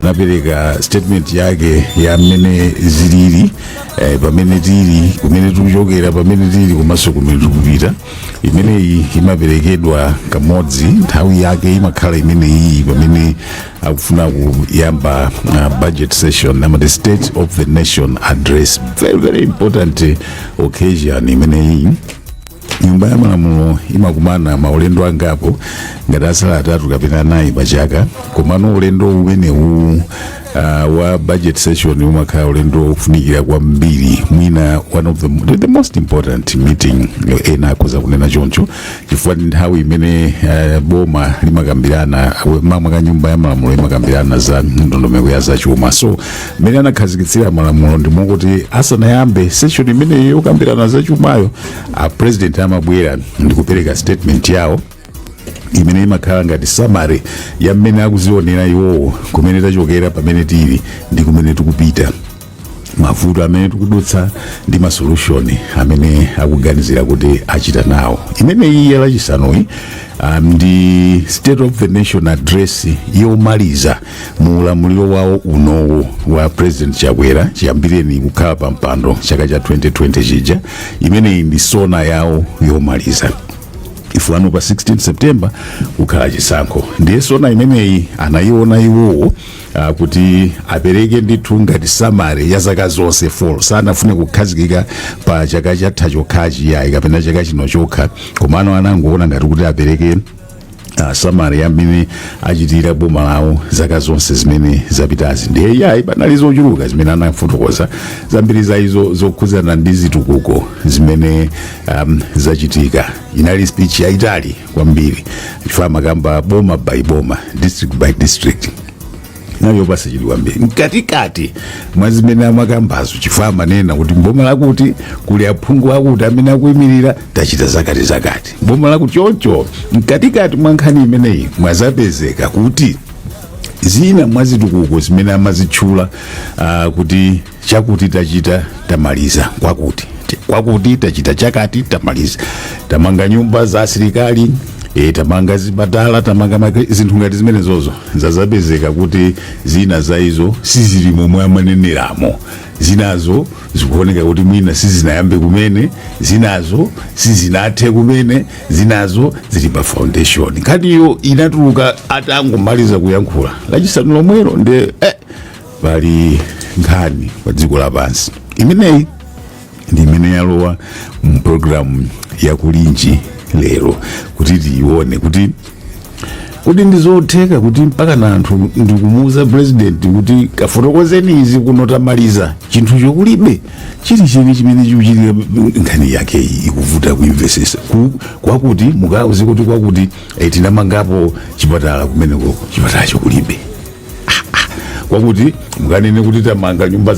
Anapereka statement yake ya mmene zilili, pamene tili, kumene tikuchokera, pamene tili komanso kumene tikupita. Imeneyi imaperekedwa kamodzi, nthawi yake imakhala imeneyi pamene akufuna kuyamba budget session, amati State of the Nation Address. Very, very important occasion imeneyi. Nyumba ya Malamulo imakumana maulendo angapo, ngati asala atatu kapena anayi pachaka, komano ulendo umenewu wa budget session umakhala ulendo wofunikira kwambiri, mwina one of the most important meeting, ena akhoza kunena choncho, chifukwa ndi nthawi imene boma limakambirana, makamaka Nyumba ya Malamulo imakambirana za ndondomeko ya zachuma. So mmene anakhazikitsira malamulo ndi mokuti asanayambe session imeneyi yokambirana zachumayo, a President amabwera ndi kupereka statement yawo imene imakhala ngati summary ya mmene akuzionera iwowo, kumene tachokera, pamene tili ndi kumene tikupita, mavuto amene tikudutsa ndi ma solution amene akuganizira kuti achita nawo. Imeneyi yalachisanuyi ndi State of the Nation Address yomaliza mu ulamuliro wawo unowo wa President Chakwera, chiyambireni kukhala pa mpando chaka cha 2020 chija. Imeneyi ndi SONA yawo yomaliza. Ifano pa 16 September kukhala chisankho, ndiye SONA imeneyi anayiona iwowo kuti apereke ndithu ngati summary ya zaka zonse 4. Sanafune kukhazikika pa chaka chatha chokhachi yayi kapena chaka chino chokha, komano anangoona ngati kuti apereke summary yamene achitira boma lawo zaka zonse zimene zapitazi. Ndiye yayi, panali zochuluka zimene anafotokoza, zambiri za izo zokhudzana ndi zitukuko zimene zachitika. Inali speech yayitali kwambiri chifukwa amakamba boma by boma, district by district. Inali yopasa chidwi kwambiri. Mkatikati mwa zimene amakambazo, chifukwa amanena kuti mboma lakuti kuli aphungu akuti amene akuyimirira, tachita zakati zakati, boma lakuti choncho. Mkatikati mwa nkhani imeneyi mwazapezeka kuti zina mwa zitukuko zimene amazitchula kuti chakuti tachita, tamaliza kwakuti kwakuti, tachita chakati, tamaliza, tamanga nyumba za asilikali, tamanga zipatala, tamanga zinthu ngati zimenezozo, zazapezeka kuti zina za izo sizili momwe amaneneramo. Zinazo zikuoneka kuti mwina sizinayambe kumene, zinazo sizinathe kumene, zinazo zili pa foundation. Nkhaniyo inatuluka atangomaliza kuyankhula Lachisanu lomwelo. Nde pali nkhani pa dziko lapansi. Imeneyi ndi imene yalowa mu programu yakulinji lero, kuti tiione kuti kuti ndizotheka kuti mpaka na anthu ndikumuuza President kuti kafotokozeni izi kuno, tamaliza, chinthu chokulibe chilicheni chimene chikuchitika. Nkhani yake iyi ikuvuta kuimvesesa. Kwakuti mukauze kuti kwakuti tinamangapo chipatala kumeneko, chipatala chokulibe. Kwakuti mukanene kuti tamanga nyumba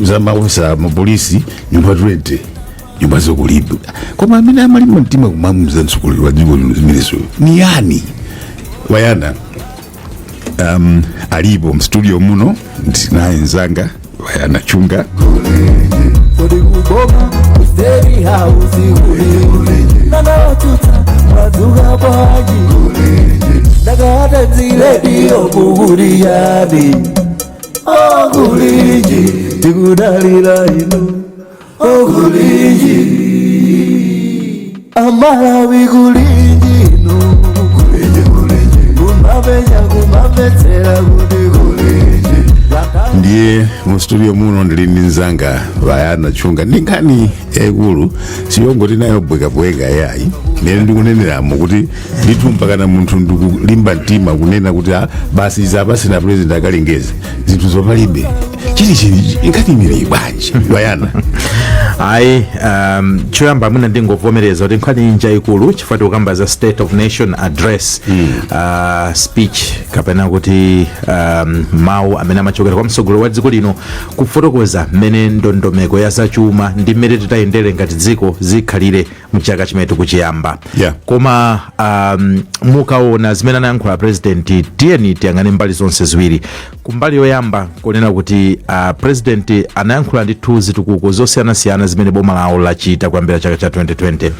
za maofisa mapolisi, nyumba 20, nyumba zokulibe. Koma amene amalimba mtima kumamuza mtsogoleri wa dziko lino zimenezo ni yani? Wayana alipo mstudio muno, ndinaye nzanga Wayana Chunga. Kodi kuboma ku State House kuli nanawatuta mwadzuka bwanji? Ndakata radio kukuliyani okulinji, tikudalira inu okulinji, Amalawi kulinji inu kumapenya kumamvetsera kuti kulinji. Ndiye mu studio muno ndili ndi nzanga Wayana Chunga ndi nkhani yaikulu, siyongoti nayo bwekabweka yayi. Mmene ndikuneneramo kuti ndithu mpakana munthu ndikulimba mtima kunena kuti ah, basi izi apasina President akalengeze zinthu zopalibe chilichili, nkhani imeneyi bwanji, Wayana? Ayi, choyamba mwina ndingovomereza kuti nkhani inja ikulu, chifukwa tikukamba za State of Nation Address, speech kapena kuti mawu amene amachokera kwa mtsogoleri wa dziko lino kufotokoza mmene ndondomeko ya zachuma ndi mmene titayendere ngati dziko zikhalire mchaka chimene tikuchiyamba. Koma mukaona zimene anayankhula President, tiyeni tiyang'ane mbali zonse ziwiri. Kumbali yoyamba kunena kuti President anayankhula ndithu zitukuko zosiyanasiyana zimene boma lawo lachita kuyambira chaka cha 2020.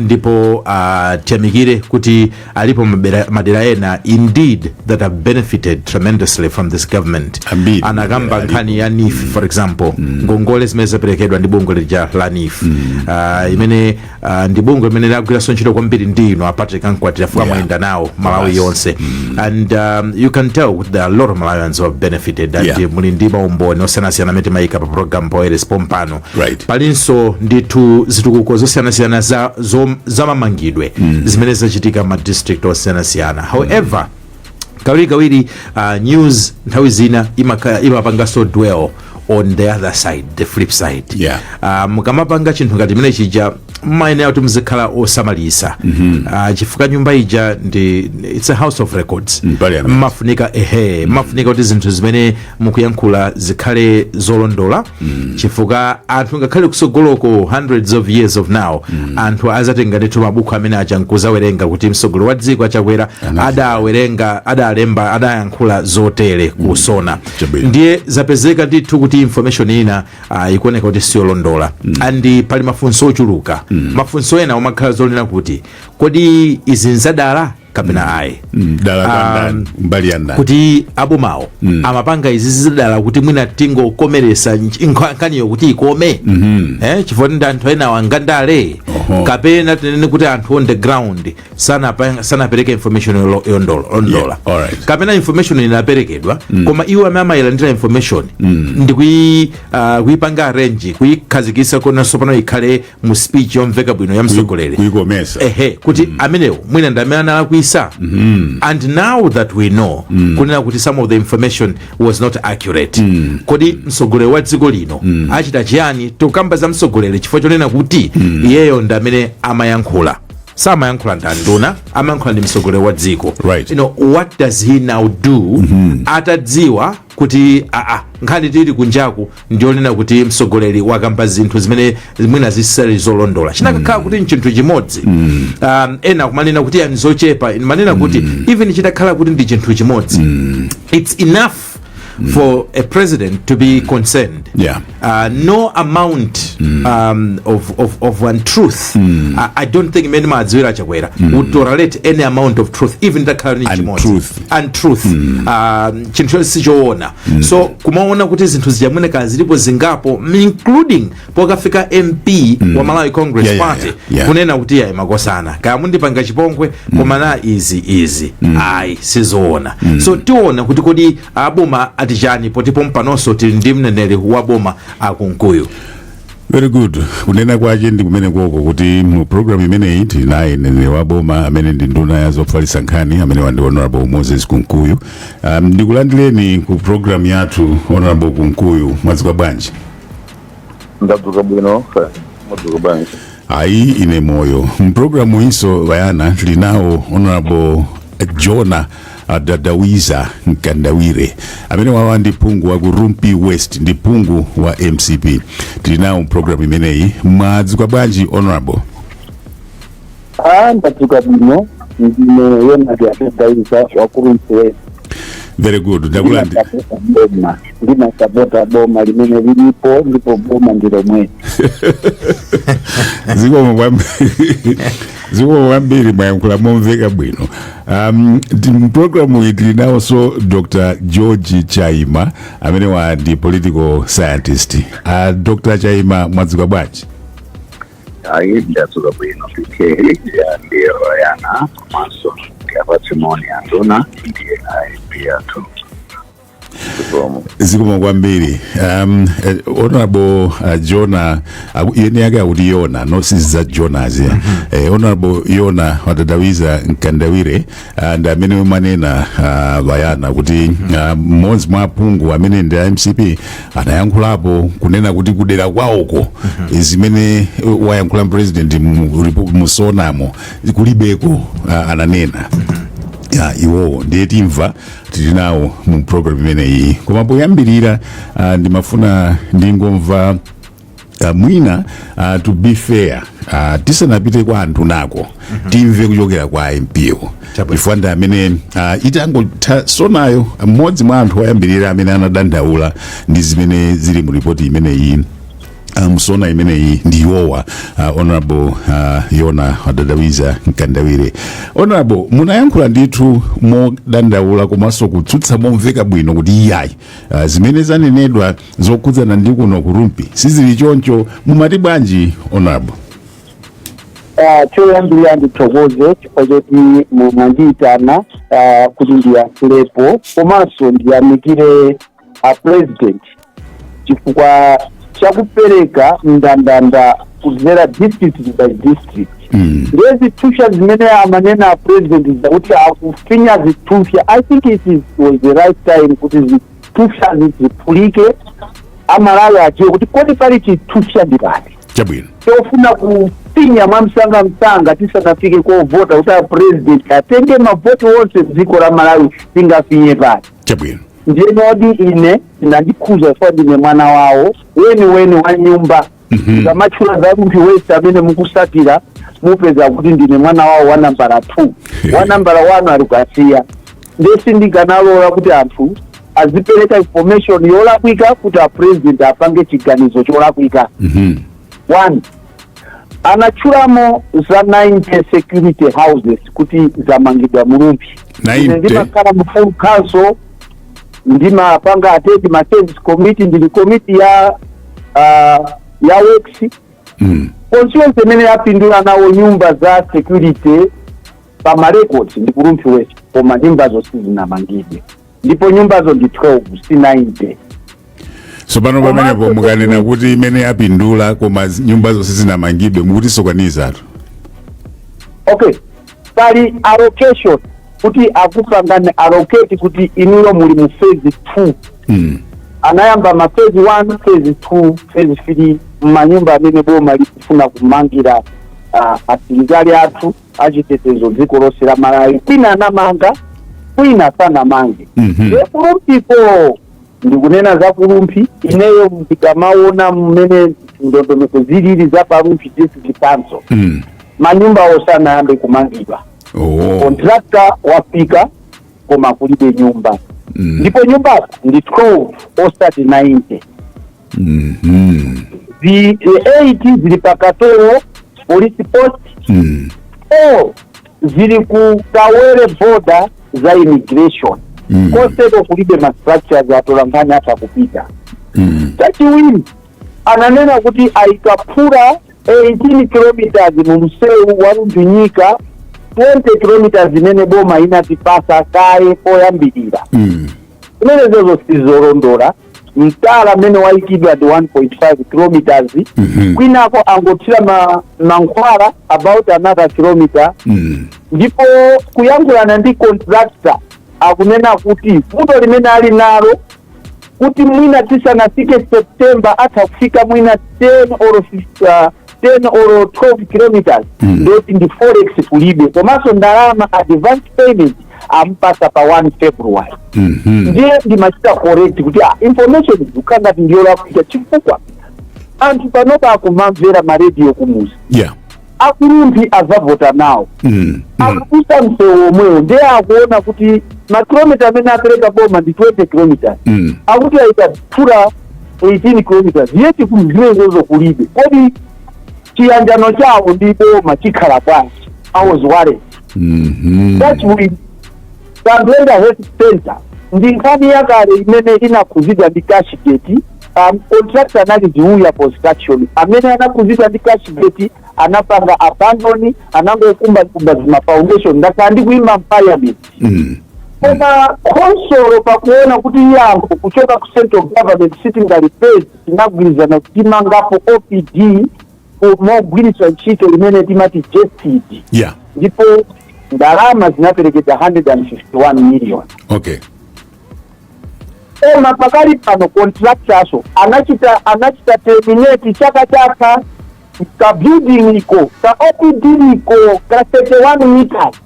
Ndipo tiyamikire kuti alipo madera ena indeed that have benefited tremendously from this government. Ambiri. Anakamba Alipo. nkhani ya NEEF, for example, ngongole zimene zaperekedwa ndi bungwe lija la NEEF, imene ndi bungwe limene lagwiranso ntchito kwambiri ndi inu a Patrick Ankwatira, fuka mwayenda nawo Malawi yonse, and you can tell there are a lot of Malawians who have benefited and muli ndi maumboni osiyanasiyana amene timayika pa program poyeres pompano. Palinso ndithu zitukuko zosiyanasiyana za mamangidwe zimene zachitika ma district osiyanasiyana. However, kawirikawiri news nthawi zina imapanganso dwell on the other side, the flip side. Mukamapanga chinthu ngati chimene chija, mmayenera kuti muzikhala osamalisa, chifukwa nyumba ija ndi, it's a house of records. Parliament. Mmafunika, ehe, mmafunika kuti zinthu zimene mukuyankhula zikhale zolondola, chifukwa anthu ngakhale kusogoloko, hundreds of years of now, anthu azatenga ndithu mabuku amene aja nkuzawerenga kuti msogolo wa dziko aChakwera adawerenga, adalemba, adayankhula zotere kusona. Chabwino. Ndiye zapezeka ndithu kuti information ina ikuoneka kuti siyolondola, and pali mafunso ochuluka. Mafunso ena omakhala zonena kuti kodi izi nzadala kapena ayi? Dala kwa ndani? Mbali ya ndani? Kuti abomawo amapanga izi zidala kuti mwina tingokomeresa nkhaniyo kuti ikome, chifukwa ndi anthu ena wangandale, kapena tinene kuti anthu on the ground sanapereke information yolondola, Yeah, alright. kapena information inaperekedwa, koma iwo amene amayilandira information ndi kuyipanga arrange, kuyikhazikitsa konanso pano ikhale mu speech yomveka bwino ya mtsogoleri, Kuyikomesa. Ehe, kuti amenewo mwina ndi amene analakwisa. And now that we know kunena kuti some of the information was not accurate, kodi mtsogoleri wa dziko lino achita chiyani? Tikukamba za mtsogoleri chifukwa chonena kuti iyeyo ndi amene amayankhula, samayankhula ndi anduna, amayankhula ndi mtsogoleri wa dziko. What does he now do atadziwa kuti aa, nkhani tili kunjaku ndionena kuti mtsogoleri wakamba zinthu zimene mwina zisali zolondola? Chinakakhala kuti nchinthu chimodzi, ena kumanena kuti yani zochepa, manena kuti even chitakhala kuti ndi chinthu chimodzi, it's enough for a president to be concerned. No amount of untruth, I don't think many madziwira Chakwera would tolerate any amount of truth, even takhala ni chimodzi. Untruth. Untruth, chinthu chonse sichoona. So kumaona kuti zinthu zijamwene zilipo zingapo, including pokafika MP wa Malawi Congress Party kunena kuti ayi makosana, kaya mundipanga chipongwe, koma na izi izi ayi sizoona. So tiona kuti kodi aboma atichani, potipo mpanonso tili ndi mneneri wa boma aKunkuyu. Very good. Kunena kwache ndi kumene koko kuti mu program imeneyi tili naye mneneri wa boma amene ndi nduna ya zofalitsa nkhani, amene wandi Honorable Moses Kunkuyu. Ndikulandireni ku program yathu, Honorable Kunkuyu. Mwadzuka bwanji? Ndadzuka bwino, mwadzuka bwanji? Ayi, ine moyo. Mpulogalamu inso bayana tili nawo Honorable Jona Dadawiza Mkandawire, amene wawa ndi phungu wa ku Rumphi West, ndi phungu wa MCP. Tili nawo mpulogalamu imeneyi. Mwadzuka bwanji, Honorable? Ah, ndadzuka bwino. Ndine Yonadi Adadawiza wa ku Rumphi West. Very good. Ndakulandi Ndimasapota boma, ndimasapota boma limene lilipo, ndipo boma ndilomwe. Zikomo kwambiri, zikomo kwambiri, mwayankhula momveka bwino. Mpulogalamu iyi tili nawonso Dr George Chaima, amene wa ndi political scientist. Dr Chaima, mwadzuka bwanji? Ayi, ndadzuka bwino, PK ya ndiyo yana, komanso ndiyapatse moni anduna ndiye aip athu. Zikomo. Zikomo kwambiri. Honorable Jona, yene yake akuti Yona, no siza Jonas, yeah. Honorable Yona Watadawiza Mkandawire, ndi amene manena bayana kuti mmodzi mwa aphungu amene ndi a MCP anayankhulapo kunena kuti kudera kwawoko zimene wayankhula president mu SONA mo kulibeko, ananena ya iwowo. Ndiye timva, tili nawo mu program imeneyi. Koma poyambirira, ndimafuna ndingomva Mwina to be fair, tisanapite kwa anthu nako, timve kuchokera kwa MPO, chifukwa ndi amene itangotha SONAyo, mmodzi mwa anthu oyambirira amene anadandaula ndi zimene zili mu ripoti imeneyi, m'SONA imeneyi, ndi iwowa, Honorable Yona Wadadawiza Mkandawire. Honorable, munayankhula ndithu modandaula komanso kutsutsa momveka bwino kuti iyayi, zimene zanenedwa zokhudzana ndi kuno ku Rumphi sizili choncho. Mumati bwanji, Honorable? Choyambirira ndithokoze chifukwa choti mwandiyitana kuti ndiyankhulepo, komanso ndiyamikire a President chifukwa chakupereka mndandanda kudzera district by district. Ndiye zithupsa zimene amanena a President zakuti akufinya zithupsa, I think it was the right time kuti zithupsa ziphulike, Amalawi adziwe kuti kodi pali chithupsa ndi pati chofuna kufinya mwamsangamsanga tisanafike kovota, kuti a President atenge mavoti onse mdziko la Malawi, tingafinye pati? Ndiyenodi ine ndinandikhuza chifukwa ndine mwana wawo weniweni wa nyumba. Ngamatchula za Rumphi West, amene mukusatira mupeza kuti ndine mwana wawo wa nambala 2, wa nambala 1 ali kukasiya. Ndiye sindikanalola kuti anthu azipereka information yolakwika kuti a President apange chiganizo cholakwika. One, anatchulamo za 90 security houses kuti zamangidwa mu Rumphi. 90. Ine ndimakhala mu full council, ndimapanga attend ma service committee, ndili committee ya works. Constituency imene yapindula nawo nyumba za security pa ma records ndi ku Rumphi West, koma nyumbazo sizinamangidwe, ndipo nyumbazo ndi 12, si 90. So pano pamenepo mukanena kuti imene yapindula koma nyumba zonse zinamangidwe, mukuti sokwanizatu. Okay, pali allocation kuti akupangani allocate kuti inuyo muli mu phase 2. Anayamba ma phase 1, phase 2, phase 3 manyumba amene boma likufuna kumangira asilikali athu achitetezo dziko lonse la Malawi. Kwina anamanga, kwina sanamange. Ndiye ku Rumphiko, ndikunena za ku Rumphi, ineyo ndikamaona mmene ndondomeko zilili za pa Rumphi District Council, manyumba osanayambe kumangidwa. Contractor wafika koma kulibe nyumba. Ndipo nyumbazo ndi 12 osati 90. The 8 zili pa Katolo police post, 4 zili ku Kawere border za immigration. Konseko kulibe ma structures, atolankhani atha kupita. Chachiwiri, ananena kuti ayikaphula 18 kilometers mu msewu wa Rumphi Nyika, 20 kilometers imene boma inatipasa kaye poyambirira. Zimenezozo sizolondola. Mtala mmene wayikidwa ndi 1.5 kilometers. Kwinako angothira mankhwala about another kilometer. Ndipo kuyankhulana ndi contractor, akunena kuti vuto limene ali nalo kuti mwina tisanafike September atha kufika mwina 10 or 15, 10 or 12 kilometers. Ndoti ndi forex kulibe, komanso ndalama advance payment ampasa pa 1 February. Ndiye ndimachita correct kuti information ikukhala ngati ndiyolakwika, chifukwa anthu panopa akumamvera marediyo kumuzi. Aku Rumphi azavota nawo. Akukusa msewu omwewo, ndiye akuona kuti makilomita amene apereka boma ndi 20 kilometers. Akuti aita phula 18 kilometers, yeti kumzimenezozo kulibe. Kodi chiyanjano chawo ndi boma chikhala bwanji? I was worried. Chachiwiri, Kamplenda Health Center ndi nkhani yakale imene inakhuzidwa ndi Cashgate. Contractor anali Ziuya Construction amene anakhuzidwa ndi Cashgate, anapanga abandon, anangokumba kumba zima foundation. Ndakhala ndi kuimba parliament, koma khonsolo pakuona kuti yankho kuchoka ku central government sitingalipezi, tinagwirizana timangapo OPD mogwiritsa ntchito limene timati GESD. Ndipo ndalama zinaperekedwa 151 million. Koma pakali pano contractorso anachita terminate chaka chatha. Ka building iko ka OPD iko ka 31 meters,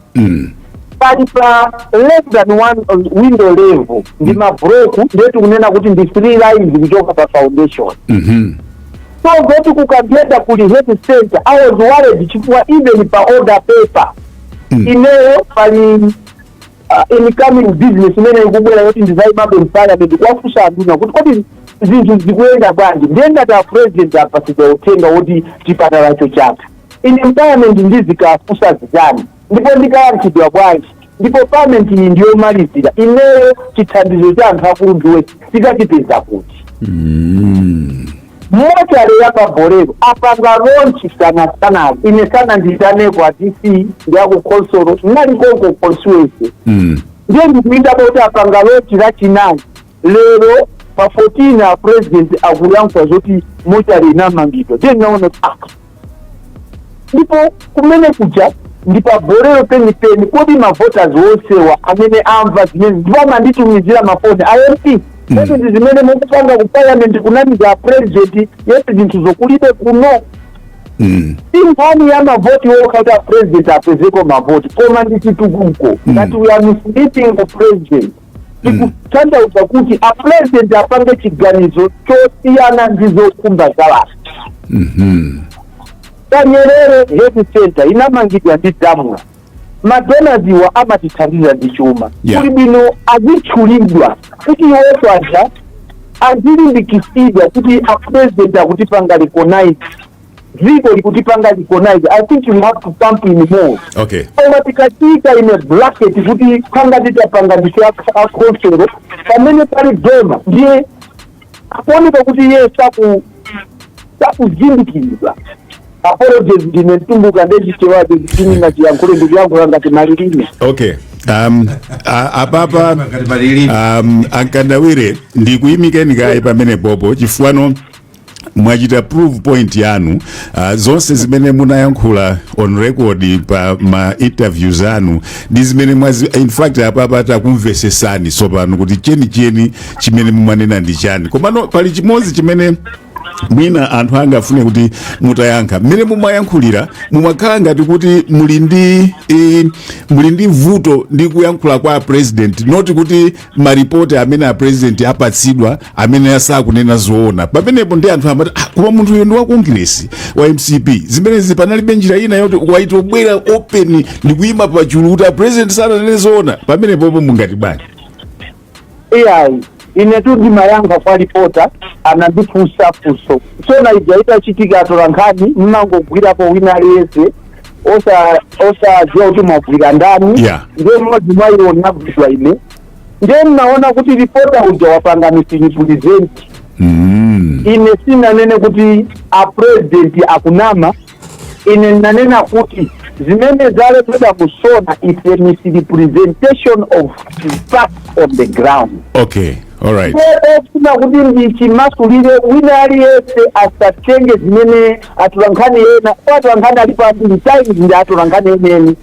pali pa less than one window level, ndi ma block. Ndiye tikunena kuti ndi three lines kuchoka pa foundation. So zoti kuKanjenda kuli health center, I was worried chifukwa even pa order paper ineyo pali incoming business imene ikubwera yoti ndizayimabe m'parliament kuwafunsa anduna kuti kodi zinthu zikuyenda bwanji. Ndiye ngati a president apasidwa uthenga woti chipatalacho chatha, ine m'parliament ndizikafunsa zitani ndipo ndikayankhidwa bwanji? Ndipo parliament iyi ndiyomalizira, ineyo chithandizo cha anthu aku Rumphi West tikachipeza kuti? Mortuary yapabolero apanga launch sanasana, ine sana nditaneko a DC ndi akukhonsolo ndinali constituency. Ndiye ndikuyindapo kuti apanga launch lachinayi, lero pa 14 a president akuyankhula zoti mortuary inamangidwa. Ndiye ndinaona kuti ah, ndipo kumene kuja ndi pabolero penipeni. Kodi mavoters onsewa amene amva zimene, ndipo amanditumizira mafoni a MP, kodi ndi zimene mukupanga ku parliament kunamiza a president yeti zinthu zokulibe kuno? Si nkhani ya mavoti okha kuti a president apezeko mavoti, koma ndi chitukuko. Ngati we are misleading the president, tikutanthauza kuti a president apange chiganizo chosiyana ndi zokhumba za anthu. Kanyerere Health Center inamangidwa ndi Damula, madonaziwa amatithandiza ndi chuma. Kuli bwino azitchulidwa kuti iwonso aja azilimbikitsidwa kuti a president akutipanga recognize, dziko likutipanga recognize. I think you have to pump in more. Koma tikachita in a bracket kuti panga titapanga ndife akhonsolo pamene pali doma, ndiye akuoneka kuti iye sakuzindikiridwa. Apologies, ndine Mtumbuka, ndechichewacho chitinina chiyankhule, ndikuyankhula ngati malilime. Okay, apapa ankandawire, ndikuyimikeni kaye pamene popo chifukwa mwachita prove point yanu. Zonse zimene munayankhula on record pa ma interviews anu ndi zimene mwazi, in fact apapa takumvesesani tsopano kuti chenicheni chimene mumanena ndi chani. Komano pali chimodzi chimene mwina anthu angafune kuti mutayankha. Mmene mumayankhulira mumakhala ngati kuti muli ndi vuto ndi kuyankhula kwa president, not kuti maripoti amene a president apatsidwa amene asakunena zoona. Pamenepo ndi anthu amati, "Ah, koma munthu uyu ndi wa Congress, wa MCP." Zimenezi panalibe njira ina yoti waitobwera open ndi kuyima pachulu kuti a president sananene zoona? Pamenepopo mungati bwanji? Iyayi, ine tu ndimayankha kwa reporter anandifunsa funso. Sona ija itachitika, atola nkhani mmangogwirapo wina aliyense osadziwa kuti mwagwira ndani. Ndiye mmodzi mwa iwo nagwidwa ine. Ndiye mnaona kuti reporter uja wapanga misrepresent. Ine sinanene kuti a president akunama. Ine nanena kuti zimene zalembedwa mu SONA is a misrepresentation of facts on the ground. Okay, alright. Ofuna kuti ndichimasulire, wina aliyense asatenge zimene atolankhani ena, atolankhani alipo ambiri, Times ndi atolankhani eneni,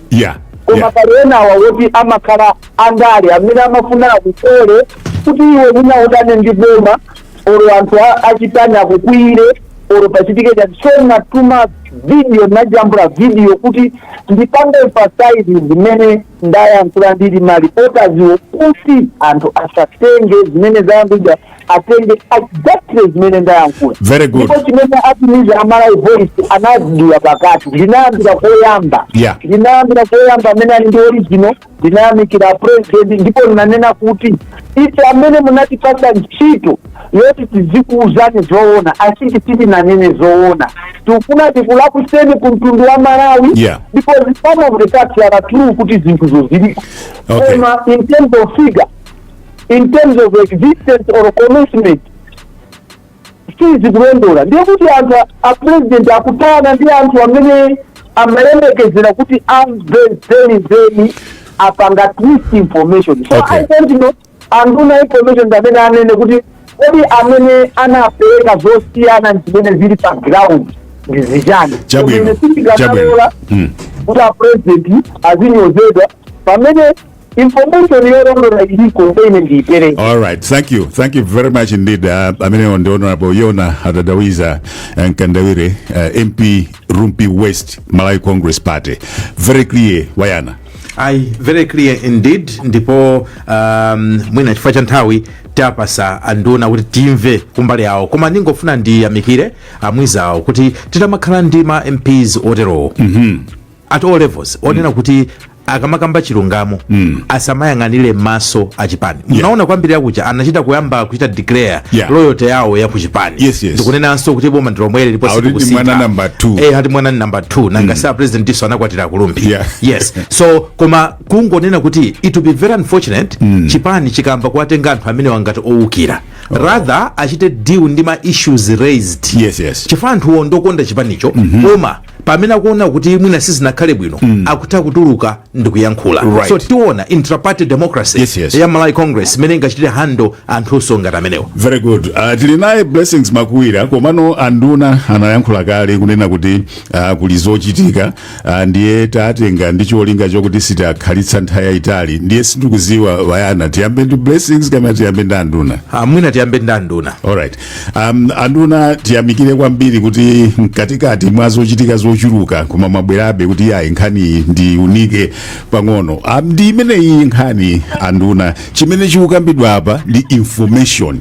koma pali enawa woti amakhala andale amene amafuna akukole kuti iwe mwina udane ndi boma olo anthu achitani akukwire olo pachitike chati. So natuma video, najambula video kuti ndipange emphasize zimene ndayankhula ndili ma reporters, kuti anthu asatenge zimene zayankhulidwa, atenge exactly zimene ndayankhula. Very good. Ndipo chimene atumiza aMalawi Voice anazidula pakati. Ndinayambira koyamba. Ndinayambira koyamba amene ali ndi original, ndinayamikira president ndipo ndinanena kuti ife amene munatipasa ntchito yoti tizikuuzani zoona, asiti sitinanene zoona, tikufuna tikulakuseni ku mtundu wa Malawi because some of the facts are true kuti zinthuzo ziliko, koma in terms of figure, in terms of existence or commencement, sizikulondola. Ndiye kuti anthu a president akutana ndi anthu amene amayembekezera kuti amve zenizeni, apanga twist information. So I don't know anduna information amene anene kuti kodi amene anapereka zosiyana zimene zili pa ground ndi zichani. Chabwino, Koma ine sindinganalola kuti a president azinyozedwa pamene information yolondola iliko, ine ndiyipereke. All right, thank you. Thank you very much indeed. Amene ndi Honorable Yona Adadawiza Nkandawire, MP Rumphi West, Malawi Congress Party. Very clear, Wayana. Ayi, very clear indeed. Ndipo mwina chifukwa cha nthawi. Tiapasa anduna kuti timve kumbali yawo, koma ndingofuna ndiyamikire amwizawo kuti titamakhala ndi ma MPs oterowo at all levels, onena kuti akamakamba chilungamo asamayang'anire maso achipani. Munaona kwambiri akuja anachita kuyamba kuchita declare loyalty yawo ya kuchipani. Ndikunenanso kuti boma ndilomwere ndipo Akuti ndi sitikusintha. mwana number two. Eh, ati mwana number 2, nanga sa president iso anakwatira kulumbi. Yes, so koma kungonena kuti it will be very unfortunate chipani chikamba kuwatenga anthu amene wangati owukira, rather achite deal ndi ma issues raised, chifukwa anthuwo ndokonda chipanicho, koma pamene akuona kuti mwina sizinakhale bwino, akutha kutuluka ndikuyankhula. So tiona intraparty democracy ya Malawi Congress imene ingachitire handle anthunso ngati amenewo. Very good. Tili naye Blessings Makuwira, komano anduna anayankhula kale kunena kuti kuli zochitika, ndiye tatenga ndi cholinga chokuti sitakhalitsa nthawi yayitali. Ndiye sindikuziwa wayana, tiyambe ndi Blessings kapena tiyambe ndi anduna? Mwina tiyambe ndi anduna. Alright. Anduna, tiyamikire kwambiri kuti mkatikati mwa zochitika zochuluka, koma mwabwerabe kuti yayi, nkhani ndi unike pang'ono. Ndi imeneyi nkhani, anduna, chimene chikukambidwa apa ndi information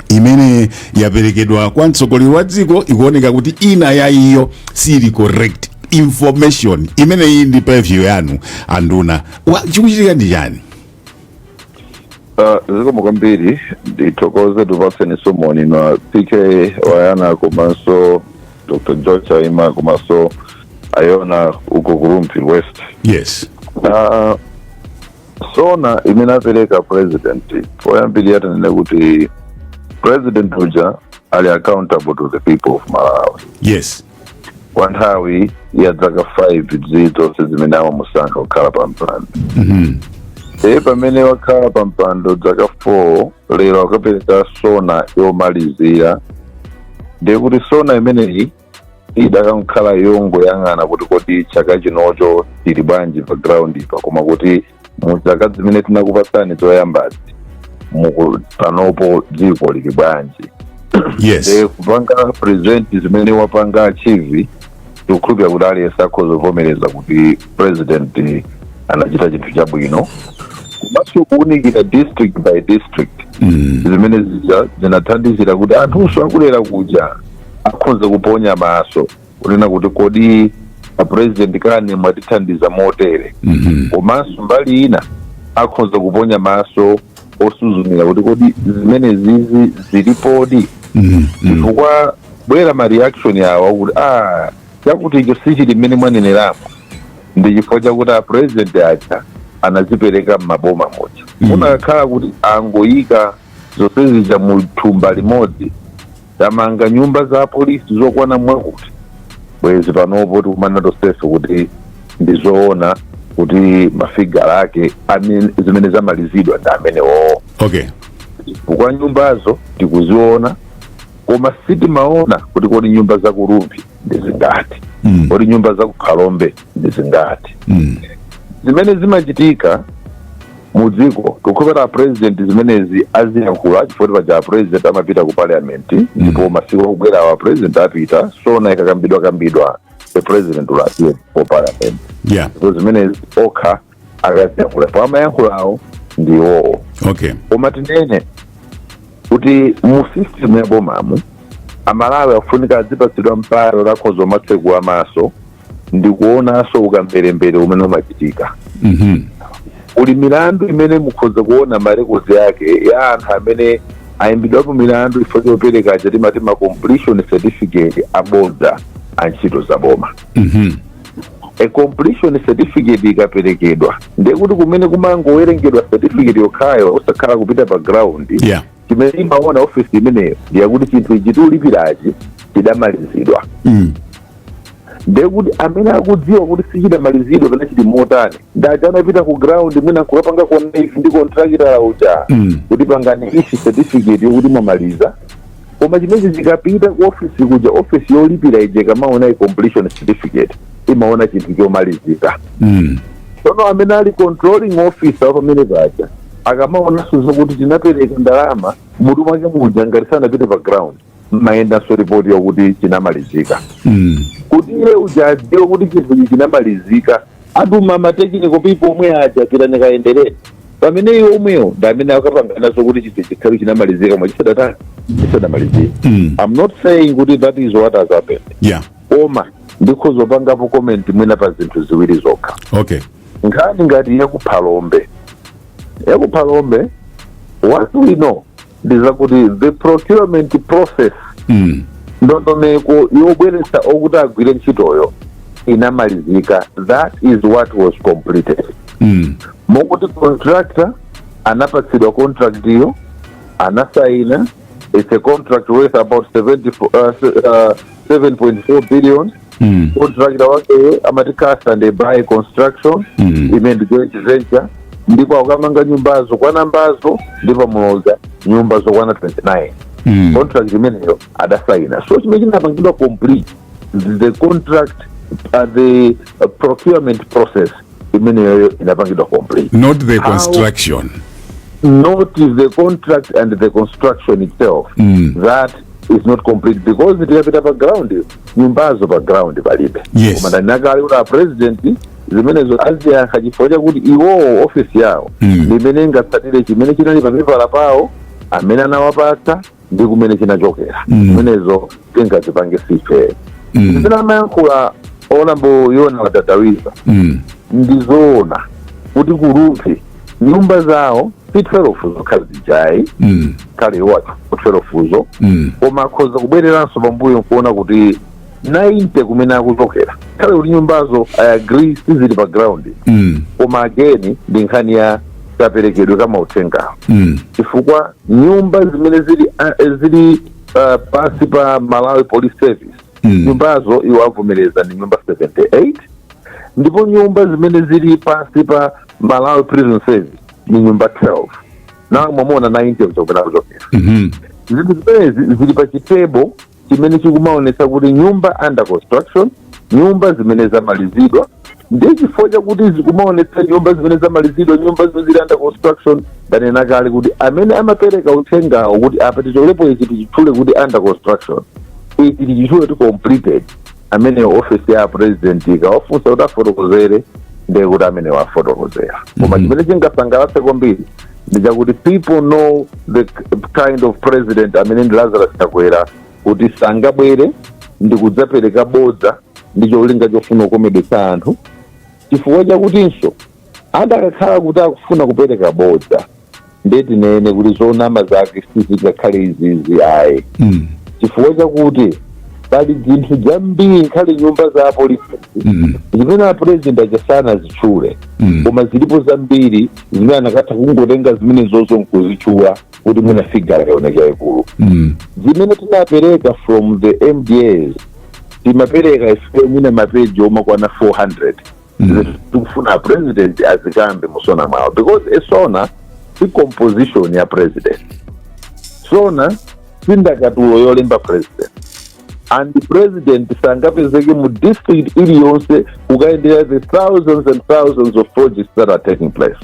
imene yaperekedwa kwa mtsogoleri wa dziko. Ikuoneka kuti ina ya iyo sili correct information. Imeneyi ndi purview yanu, anduna. Chikuchitika ndi chani? Zikomo kwambiri. Ndithokoze, tipatseni moni na PK Wayana komanso Dr George Chaima komanso ayona uko ku Rumphi West. SONA imene apereka president, poyambirira tinene kuti president uja ali accountable to the people of Malawi kwa nthawi ya zaka 5 zilizonse zimene amamusankha kukhala pa mpando. E, pamene wakhala pa mpando zaka 4, lero akapereka SONA yomalizira. Ndiye kuti SONA imeneyi idakakhala yongoyang'ana kuti kodi chaka chinocho tili bwanji pa ground pa, koma kuti mu zaka zimene tinakupatsani zoyambazi, panopo dziko lili bwanji? Ndiye kupanga present zimene wapanga achieve, tikukhulupirira kuti aliyense akhoza kuvomereza kuti president anachita chinthu chabwino, komanso kuwunikira district by district zimene zija zinathandizira kuti anthunso akulera kuja akhoza kuponya maso kunena kuti kodi a president kani mwatithandiza motere? Komanso mbali ina akhoza kuponya maso osuzumira kuti kodi zimene zizi zilipodi? Chifukwa bwera ma reaction yawo kuti ah, chakuti icho sichili mmene mwaneneramo, ndi chifukwa chakuti a president aja anazipereka m'maboma moja. Munakakhala kuti angoyika zonse zija mu thumba limodzi, tamanga nyumba za polisi zokwana mwakuti, bwezi panopo tikumana tonsefe kuti ndizoona kuti ma figure ake zimene zamalizidwa ndi amenewo, chifukwa nyumbazo tikuziona, koma sitimaona kuti kodi nyumba zaku Rumphi ndi zingati, kodi nyumba zakukhalombe ndi zingati. Zimene zimachitika mu dziko, tikukhulupirira president zimenezi aziyankhula, chifukwa paja president amapita ku parliament, ndipo masiku akubwerawa president apita. SONA ikakambidwa kambidwa, the president will appear for parliament, ndipo zimenezi okha akaziyankhula, po amayankhulawo ndiwowo. Koma tinene kuti mu system ya bomamu, Amalawi akufunika adzipatsidwa mpata lakhoza umatsekula maso ndikuonanso ukamberembere umene umachitika. Uli milandu imene mukhoza kuona ma records yake ya anthu amene ayimbidwapo milandu ifo chopereka aja timati ma completion certificate abodza a ntchito za boma. A completion certificate ikaperekedwa, ndiye kuti kumene kumangowerengedwa certificate yokhayo, osakhala kupita pa ground, chimene imaona ofisi imeneyo ndiyakuti chinthu ichi tiulipirachi chidamalizidwa. Ndiye kuti amene akudziwa kuti sichidamalizidwa pena chili motani, ndaja anapita ku ground, mwina nkukapanga connive ndi contractor uja kuti pangani issue certificate yokuti mwamaliza. Koma chimene chikapita ku ofisi kuja, ofisi yolipira ije kamaona i completion certificate, imaona chinthu chomalizika. Tsono amene ali controlling officer wa pamene paja akamaonanso zokuti tinapereka ndalama, mutu mwake muja ngati sanapite pa ground, mmayendanso ripoti yokuti chinamalizika. Kuti iye uja adziwe kuti chinthu ichi chinamalizika, atuma ma technical people omwe aja, pitani kayenderere. Pamene iwo omwewo ndi amene akapanganazo kuti chinthu chikhale chinamalizika mwa chisadatani, chisadamalizike. I'm not saying kuti that is what has happened, koma ndikhoza pangapo comment mwina pa zinthu ziwiri zokha. Nkhani ngati yakuphalombe, yakuphalombe, what we know ndi zakuti the procurement process, ndondomeko yobweretsa okuti agwire ntchitoyo inamalizika. That is what was completed, mokuti contractor anapatsidwa contract iyo, anasaina. It's a contract worth about 74, 7.4 billion. Contractor wake amati Cast and Buy Construction, imene ndi joint venture, ndipo akamanga nyumbazo kwa Nambazo ndipo Muloza, nyumba zokwana 29. Contract imeneyo adasaina. So chimene chinapangidwa complete, the contract, the procurement process imeneyo inapangidwa complete. Not the construction. Not the contract and the construction itself. That is not complete because tikapita pa ground, nyumbazo pa ground palibe. Koma ndanakale kuti a president zimenezo aziyankha chifukwa chakuti iwowo ofisi yawo limene ingatsatire chimene chinali papepala pawo amene anawapatsa ndi kumene chinachokera. Zimenezo tingazipange sife. Zimene amayankhula Honorable Yona Wadadawiza, ndizoona kuti ku Rumphi nyumba zawo si 12 zokha zijayi, kale iwo 12 zo, koma akhoza kubwereranso pambuyo nkuona kuti 90 kumene akuchokera, kale kuti nyumbazo, I agree, sizili pa ground, koma again ndi nkhani ya kaperekedwe kamauthengawo, chifukwa nyumba zimene zili pansi pa Malawi Police Service, nyumbazo iwo avomereza ndi nyumba 78, ndipo nyumba zimene zili pansi pa Malawi Prison Service ni nyumba 12. Na mwamona 90 zokena kuchokera. Zinthu zimenezi zili pa chi table chimene chikumaonetsa kuti nyumba under construction, nyumba zimene zamalizidwa. Ndiye chifukwa chakuti zikumaonetsa nyumba zimene zamalizidwa, nyumba zimene zili under construction, ndanena kale kuti amene amapereka uthengawo kuti apa ticholepo ichi, tichitchule kuti under construction, ichi tichitchule kuti completed, amene office ya president ikawafunsa kuti afotokozere, ndiye kuti amene wafotokozera. Koma chimene chingasangalatse kwambiri ndi chakuti people know the kind of president amene ndi Lazarus Chakwera, kuti sangabwere ndi kudzapereka bodza ndi cholinga chofuna kukomedwetsa anthu, chifukwa chakutinso adakakhala kuti akufuna kupereka bodza, ndiye tinene kuti zonama zake sizingakhale izizi ayi, chifukwa chakuti pali zinthu zambiri, nkhale nyumba za apolisi zimene a president achasana zitchule, koma zilipo zambiri zimene anakatha kungotenga zimene zozo nkuzitchula kuti mwina figure kaoneka ikulu. Zimene tinapereka from the MDAs, timapereka ife mwina mapeji omakwana 400, tikufuna president azikambe mu SONA mwawo, because a SONA si composition ya president. SONA si ndakatulo yolemba president, and the president sangapezeke mu district iliyonse kukayendera the thousands and thousands of projects that are taking place.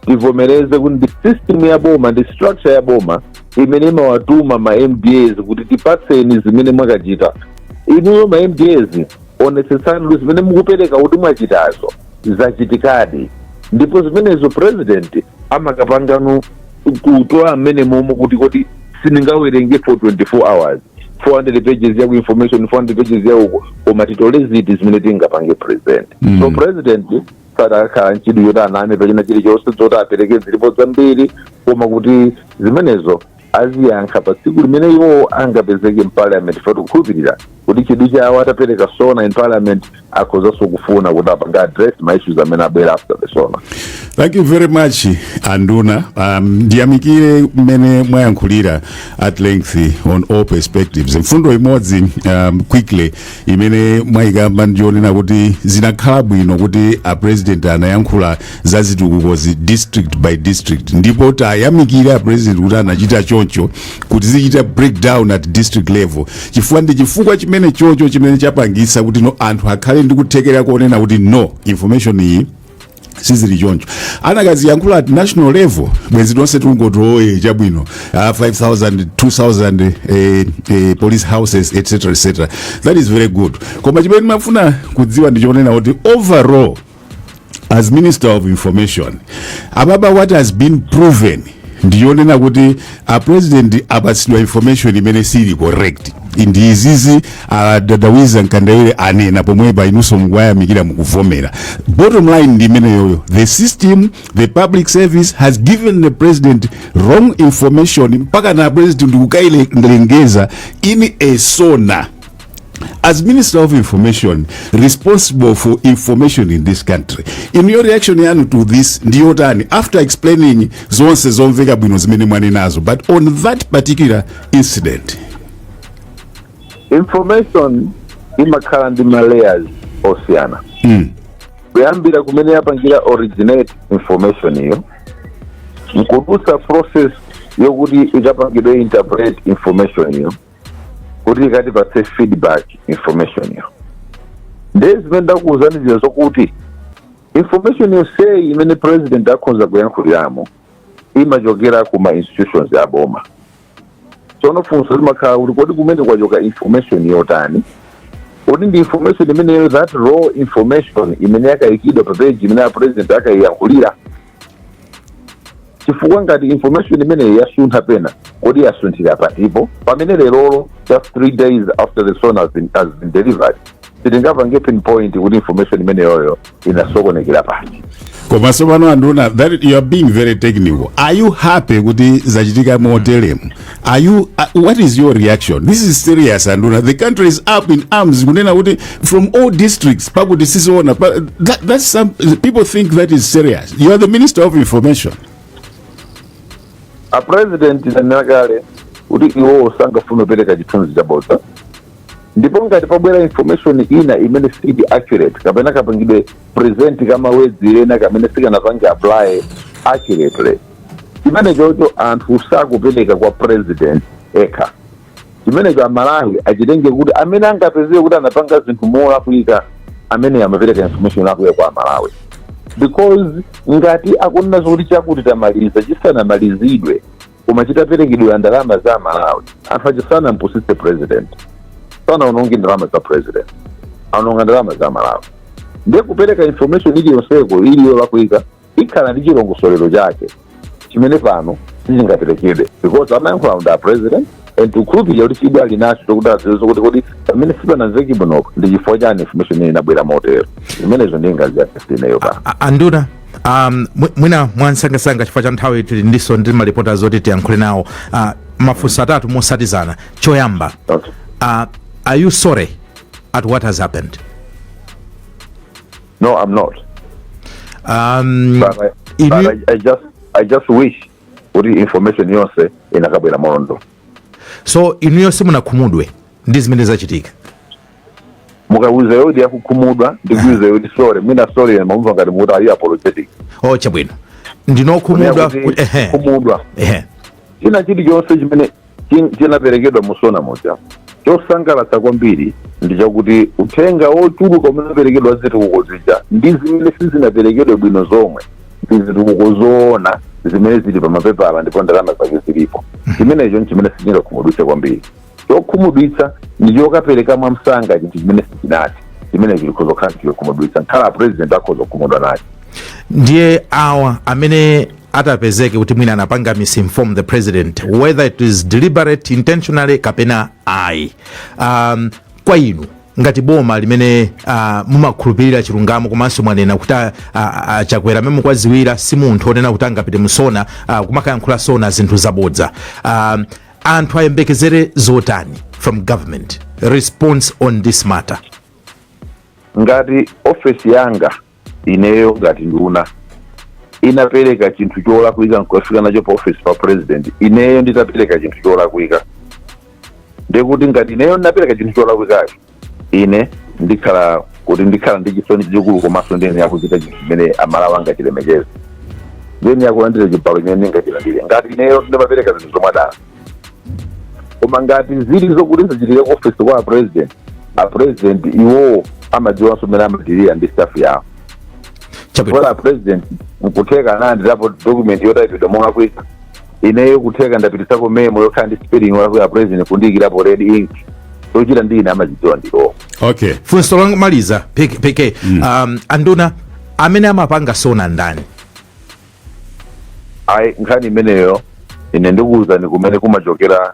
Tivomereze kuti ndi system ya boma, ndi structure ya boma imene imawatuma ma MDAs kuti tipatseni zimene mwakachita. Inuyo ma MDAs, onetsetsani kuti zimene mukupereka kuti mwachitazo zachitikadi, ndipo zimenezo president amakapangano kutola mmene momo kuti sindingawerenge for 24 hours 400 pages ya ku information, 400 pages ya uko, koma titole ziti zimene tingapange present. So president sadakhala ntchito yoti aname pachina chilichonse zoti apereke, zilipo zambiri, koma kuti zimenezo aziyankha pa tsiku limene iwo angapezeke m'parliament. Fa tikukhulupirira kuti chidwi chawo, atapereka SONA in parliament, akhozanso kufuna kuti apange address ma issues amene abwera after the SONA. Thank you very much, anduna. Ndiyamikire mmene mwayankhulira at length on all perspectives. Mfundo imodzi quickly imene mwayikamba ndionena kuti zinakhala bwino kuti a president anayankhula za zitukukozi district by district, ndipo tayamikire a president kuti anachita choncho, kuti zichita breakdown at district level, chifukwa ndi chifukwa chimene chocho chimene chapangisa kuti no, anthu akhale ndi kuthekera kuonena kuti no, information iyi sizili choncho. Anakaziyankhula at national level, bwezi tonse tungoti oye chabwino, 5000, 2000 police houses, etc etc. That is very good. Koma chimene ndimafuna kudziwa ndichonena kuti overall As Minister of Information, ababa, what has been proven ndiyonena kuti a President apatsidwa information imene sili correct. Ndi izizi adadawiza Mkandawire anena pomwepa, inunso mukuwayamikira, mukuvomera. Bottom line ndi imeneyoyo: the system, the public service has given the President wrong information, mpaka na President kukailengeza in a SONA. As Minister of Information, responsible for information in this country, in your reaction yanu to this ndiyotani, after explaining zonse zomveka bwino zimene mwanenazo, but on that particular incident? Information imakhala ndi ma layers osiyana, kuyambira kumene yapangira originate information iyo, nkudutsa process yokuti ikapangidwe interpret information iyo, kuti ikatipatse feedback information iyo. Ndiye zimene ndakuwuzani zija zokuti information yonseyi imene President akhoza kuyankhuliramo imachokera kuma institutions aboma. Tsono funso limakhala kuti, kodi kumene kwachoka information yotani? Kodi ndi information imeneyo, that raw information imene yakayikidwa pa page imene a President akayiyankhulira? Chifukwa ngati information imeneyi yasuntha pena, kodi yasunthira patipo? Pamene lerolo, just 3 days after the SONA has been delivered, sitingapange pinpoint kuti information imeneyoyo inasokonekera pati. Koma tsopano, anduna, that you are being very technical. Are you happy kuti zachitika moteremu? Are you what is your reaction? This is serious, anduna. The country is up in arms kunena kuti from all districts pakuti sizoona pa, that's some people think that is serious. You are the Minister of Information. A President nanena kale kuti iwowo sangafuna kupereka chithunzi chabodza, ndipo ngati pabwera information ina imene sili accurate kapena kapangidwe present kama words ena kamene sikanapange apply accurately, chimene chocho anthu sakupereka kwa President ekha. Chimenecho Amalawi achitenge kuti amene angapezeke kuti anapanga zinthu molakwika, amene amapereka information yolakwika kwa Amalawi, because ngati akunena zokuti chakuti tamaliza chisanamalizidwe koma chitaperekedwa ndalama za Amalawi, anthu achisanampusitse President, sanaononge ndalama za President, aononga ndalama za Malawi. Ndiye kupereka information iliyonseko ili yolakwika ikhala ndi chilongosolero chake chimene pano sichingaperekedwe, because amayankhula ndi a President and tikukhulupirira kuti chidwi ali nacho chokuti adziwe kuti kodi pamene sipanamveke bwinopo ndi chifukwa chani information imene inabwera motero. Zimenezo ndi ngazi yake sineyo pano. Anduna, mwina mwansangasanga, chifukwa cha nthawi, tili ndiso ndi malipota zoti tiyankhule nawo. Mafunso atatu mosatizana. Choyamba, Okay. Are you sorry at what has happened? No, I'm not. But I just wish kuti information yonse inakabwera molondola. So inuyo simunakhumudwe ndi zimene zachitika? Mukauza yoti yakukhumudwa, ndikuuza yoti sorry, mwina sorry mamumva ngati mukuti, are you apologetic? Oh, chabwino, ndinokhumudwa. Kuti Ehe. khumudwa, china chilichonse chimene chinaperekedwa mu SONA muja, chosangalatsa kwambiri ndi chakuti uthenga wochuluka umene unaperekedwa zitukuko zija ndi zimene sizinaperekedwe bwino zomwe ndi zitukuko zoona zimene zili pa mapepala ndipo ndalama zake zilipo. Chimenecho nchimene sichingakhumudwitse kwambiri. Chokhumudwitsa ndi chokapereka mwamsanga chinthu chimene sichinati. Chimenecho chikhoza kukhala chokhumudwitsa, nkhala President akhoza kukhumudwa nacho. Ndiye awa amene atapezeke kuti mwina anapanga misinform the President, whether it is deliberate, intentionally kapena ayi, kwa inu ngati boma limene mumakhulupirira chilungamo, komanso mwanena kuti Chakwera amene mukwaziwira si munthu onena kuti angapite mu SONA kumakayankhula SONA zinthu zabodza, anthu ayembekezere zotani from government response on this matter? Ngati ofesi yanga ineyo ngati nduna inapereka chinthu cholakwika nkufika nacho pa ofesi pa President, ineyo nditapereka chinthu cholakwika, ndekuti ngati ineyo ndinapereka chinthu cholakwikacho, ine ndikhala kuti ndikhala ndi chisoni chachikulu, komanso ndine yakuchita chinthu chimene Amalawi angachilemekeze, then yakulandira chibalo chimene ndingachilandire ngati ineyo ndimapereka zinthu zomwadala. Koma ngati zili zokuti zichitike ku ofesi kwa a President, a President iwowo amadziwanso mmene amadirira ndi staff yawo. Chabwino. A President nkutheka analandirapo document yotayipidwa molakwika, ineyo kutheka ndapitisako memo yokhala ndi spelling yolakwika, President kundiyikirapo red ink. Chochita ndi ine amadzidziwa ndiwo. Okay. Funso lomaliza, PK, anduna. Amene amapanga SONA ndani? Ayi, nkhani imeneyo ine ndikuwuzani kumene kumachokera.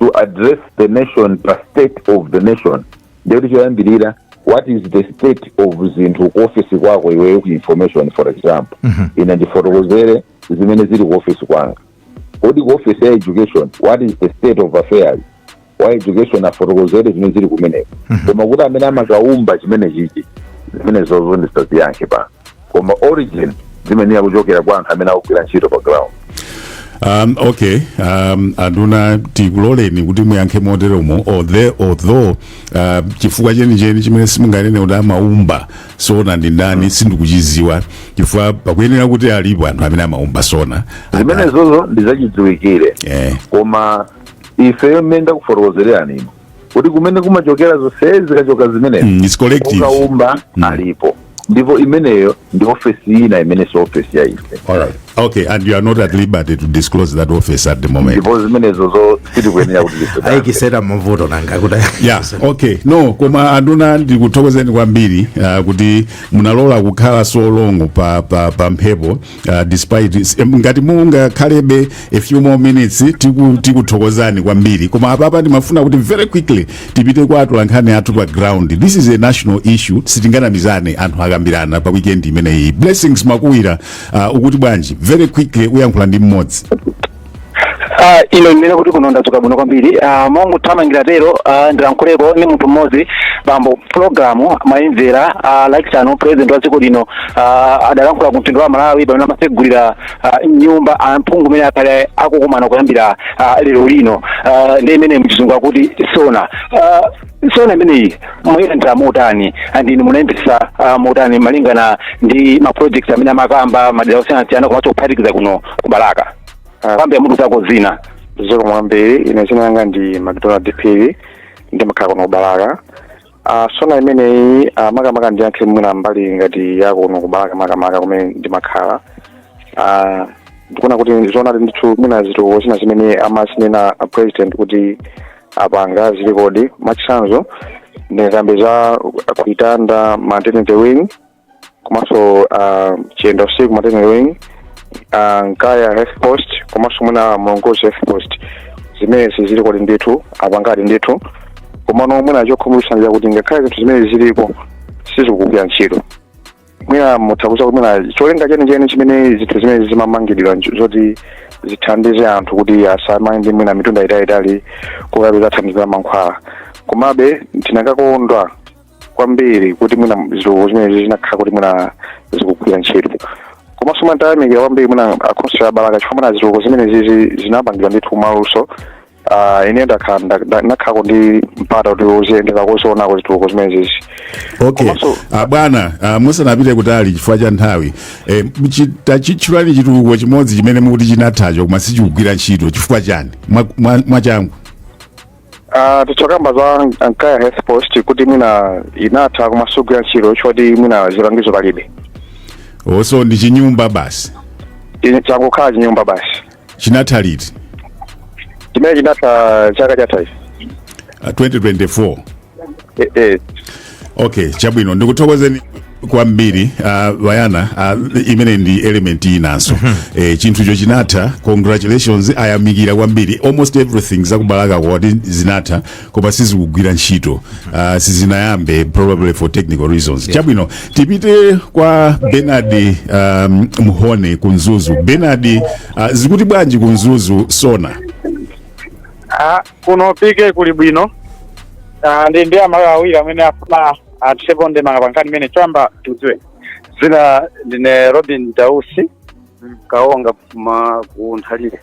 To address the nation pa State of the Nation, ndekuti choyambirira, what is the state of zinthu ku ofisi kwako iweyo, ku information, for example? Ine ndifotokozere zimene zili ku ofisi kwanga. Kodi ku office ya education, what is the state of affairs wa education? Afotokozere zimene zili kumeneko. Koma kuti amene amakaumba chimene chichi, zimene zozo ndisaziyankhe pano, koma origin zimene yakuchokera kwa anthu amene akugwira ntchito pa ground. Okay, anduna, tikuloleni kuti muyankhe moteromo, although chifukwa chenicheni chimene simunganene kuti amaumba SONA ndi ndani sindikuchiziwa, chifukwa pakuyenera kuti alipo anthu amene amaumba SONA. Zimene zozo ndizachidziwikire. Koma ife mmene ndakufotokozerani ino kuti kumene kumachokera zonsezi, zikachoka zimenezi, It's collective. Ukaumba alipo, ndipo imeneyo ndi ofesi ina imene si ofesi ya ife. Alright. Okay, and you are not at liberty to disclose that office at the moment. Ndipo zimenezo zo sitikuyenera kuti tife. Ayikisera mavuto nanga kuti Yeah, okay. No, koma anduna, ndikuthokozeni kwambiri kuti munalola kukhala so long pa mphepo, despite ngati mungakhalebe a few more minutes, tikuthokozani kwambiri. Koma apapa ndimafuna kuti very quickly tipite kwa atolankhani athu pa ground. This is a national issue, sitinganamizane, anthu akambirana pa weekend imeneyi. Blessings Makuwira, ukuti bwanji? Very quickly, uyankhula ndi mmodzi. Ino ndinene kuti kuno ndadzuka bwino kwambiri. Mongothamangira tero, ndilankhuleko ndi munthu mmodzi. Bambo, programu mayimvera? Lachisanu president wa dziko lino adalankhula ku mtundu wa Malawi pamene amatsegulira nyumba amphungu imene akhale akukumana kuyambira lero lino, ndi imene mchizungu akuti SONA. SONA imeneyi muyendera motani? Andini munayembesa motani malingana ndi ma projects amene amakamba madera osiyanasiyana, komanso kuphatikiza kuno kuBalaka? Pambe mutu zako zina. Zikomo kwambiri. Ine dzina langa ndi McDonald Phiri, ndimakhala kuno kuBalaka. SONA imeneyi, makamaka ndiyankhe mwina mbali ngati ya kuno kuBalaka, makamaka kumene ndimakhala, ndikuona kuti zoonadi ndithu, mwina zitukuko zina zimene amazinena a president kuti apanga zilikodi. Mwachitsanzo, ndingambe za kuitanda maternity wing, komanso Chiyenda Usiku maternity wing, Nkaya health post, komanso mwina Mulongozi health post. Zimene zilikodi ndithu, apangadi ndithu. Komano mwina chokhumudwitsa ndi chakuti ngakhale zinthu zimene zilipo, sizikugwira ntchito. Mwina mutha kuza kuti mwina cholinga chenicheni chimene zinthu zimene zimamangidwira zoti zithandize anthu kuti asamayende mwina mitunda italiitali kukapeza thandizo la mankhwala. Komabe tinakakondwa kwambiri kuti mwina zitukuko zimene zinakhala kuti mwina zikugwira ntchito. Komanso mwantayamikira kwambiri mwina akhonsolo a Balaka, chifukwa mwina zitukuko zimene zizi zinapangidwa ndithu mwaluso. Ine ndakhala ndakhalako ndi mpata kuti uziyendera kuzionako zitukuko zimene zizi. Okay. Komanso- Bwana, musanapite kutali chifukwa cha nthawi, tachitchulani chitukuko chimodzi chimene mukuti chinathacho koma sichikugwira ntchito. Chifukwa chani? Mwachangu. Tichokamba za Nkaya health post kuti mwina inatha koma sigwira ntchito choti mwina zipangizo palibe. So ndi chinyumba basi? Changokhala chinyumba basi. Chinatha liti? Chimene chinatha chaka chatha ichi. 2024? Eh. Okay, chabwino, ndikuthokozeni kwambiri. Bayana, imene ndi element inanso, chinthucho chinatha, congratulations, ayamikira kwambiri. Almost everything zakuBalaka kwati zinatha koma sizikugwira ntchito, sizinayambe, probably for technical reasons. Chabwino, tipite kwa Bernard Mhone ku Mzuzu. Bernard, zikuti bwanji ku Mzuzu, SONA? Ah, kuno pike kuli bwino. Ah, ndi amayi awiri amene afuna atisepo ndemanga pa nkhani imene. Choyamba tiudziwe. Zina ndine Robin Dausi Kaonga kuma ku Nthalire.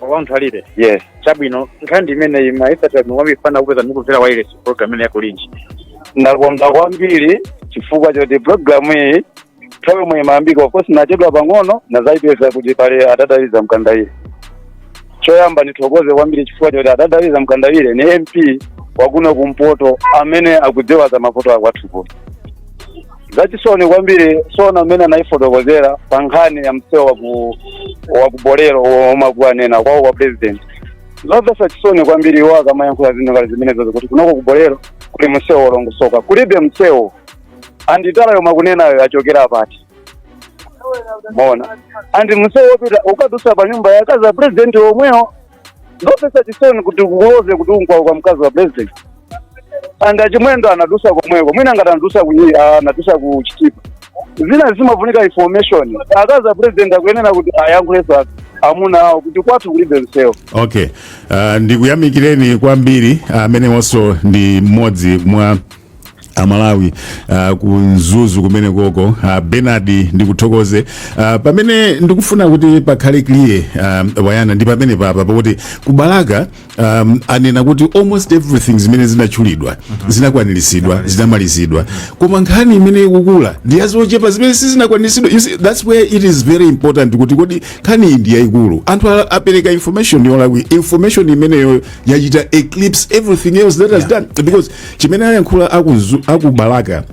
Wa Nthalire? Yes. Chabwino, nkhani imeneyi maisatira bwino kwambiri, fana kupeza ndikubvera wireless program imene yakulinji? Ndakonda kwambiri chifukwa choti programu iyi nthawi yomwe imayambika, of course nachedwa pang'ono, nazayipeza kuti pali adadaliza Mkandawire. Choyamba ndithokoze kwambiri chifukwa choti adadaliza Mkandawire ni MP wakuno kumpoto amene akudziwa za mavuto akwathu kuno. Zachisoni kwambiri SONA amene anayifotokozera pa nkhani ya msewu waku Bolero omwe akuanena kwawo kwa president. Zomvetsa chisoni kwambiri iwo akamayankhula zinthu ngati zimenezo, kuti kunoko ku Bolero kuli msewu wolongosoka. Kulibe msewu. Anditala yomwe akunenayo achokera pati? Mona and msewu wopita ukadusa pa nyumba ya akazi a president omwewo. Ndopesa chisoni kuti kuloze kuti unkwa kwa mkazi wa president, and achimwendo anadusa komweko, mwina ngati anadusa ku anadusa ku Chitipa. Zina zimafunika information. Akazi a president akuyenera kuti ayankhulenso amuna awo kuti kwathu kulibe msewu. Okay, ndikuyamikireni kwambiri. Amenewonso ndi mmodzi mwa Amalawi ku Mzuzu kumene koko. Bernard, ndikuthokoze. Pamene ndikufuna kuti pakhale clear, wayana, ndi pamene papa pakuti kubalaka anena kuti almost everything zimene zinatchulidwa zinakwaniritsidwa, zinamalizidwa, koma nkhani imene ikukula ndi yazochepa zimene sizinakwaniritsidwa. You see, that's where it is very important kuti kodi nkhani iyi ndi yayikulu, anthu apereka information yolakwi, information imeneyo yachita eclipse everything else that has done, because chimene ayankhula akubalaka,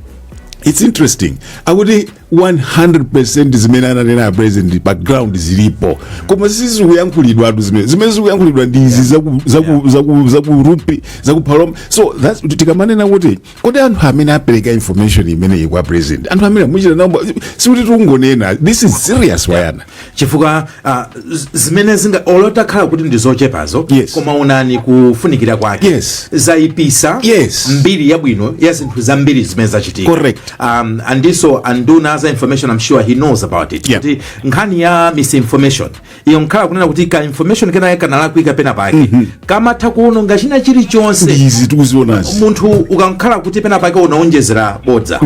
it's interesting, akuti 100% zimene ananena a president background zilipo, koma sizikuyankhulidwa zimene zikuyankhulidwa ndi izi zaku Rumphi, zaku Phalombe. So that's tikamanena kuti kodi anthu amene apereka information imeneyi kwa president, anthu amene muchita nawo, sikuti tikungonena, this is serious, wayana. Chifukwa zimene zinga olotakhala kuti ndi zochepazo, koma unani kufunikira kwake, zayipisa mbiri yabwino ya zinthu zambiri zimene zachitika. Andinso anduna za information, I'm sure he knows about it, kuti nkhani ya misinformation iyo nkhala kunena kuti ka information kenake kanalakwika pena pake kamatha kuononga china chilichonse. Izi tikuzionazi. Munthu ukankhala kuti pena pake unaonjezera bodza,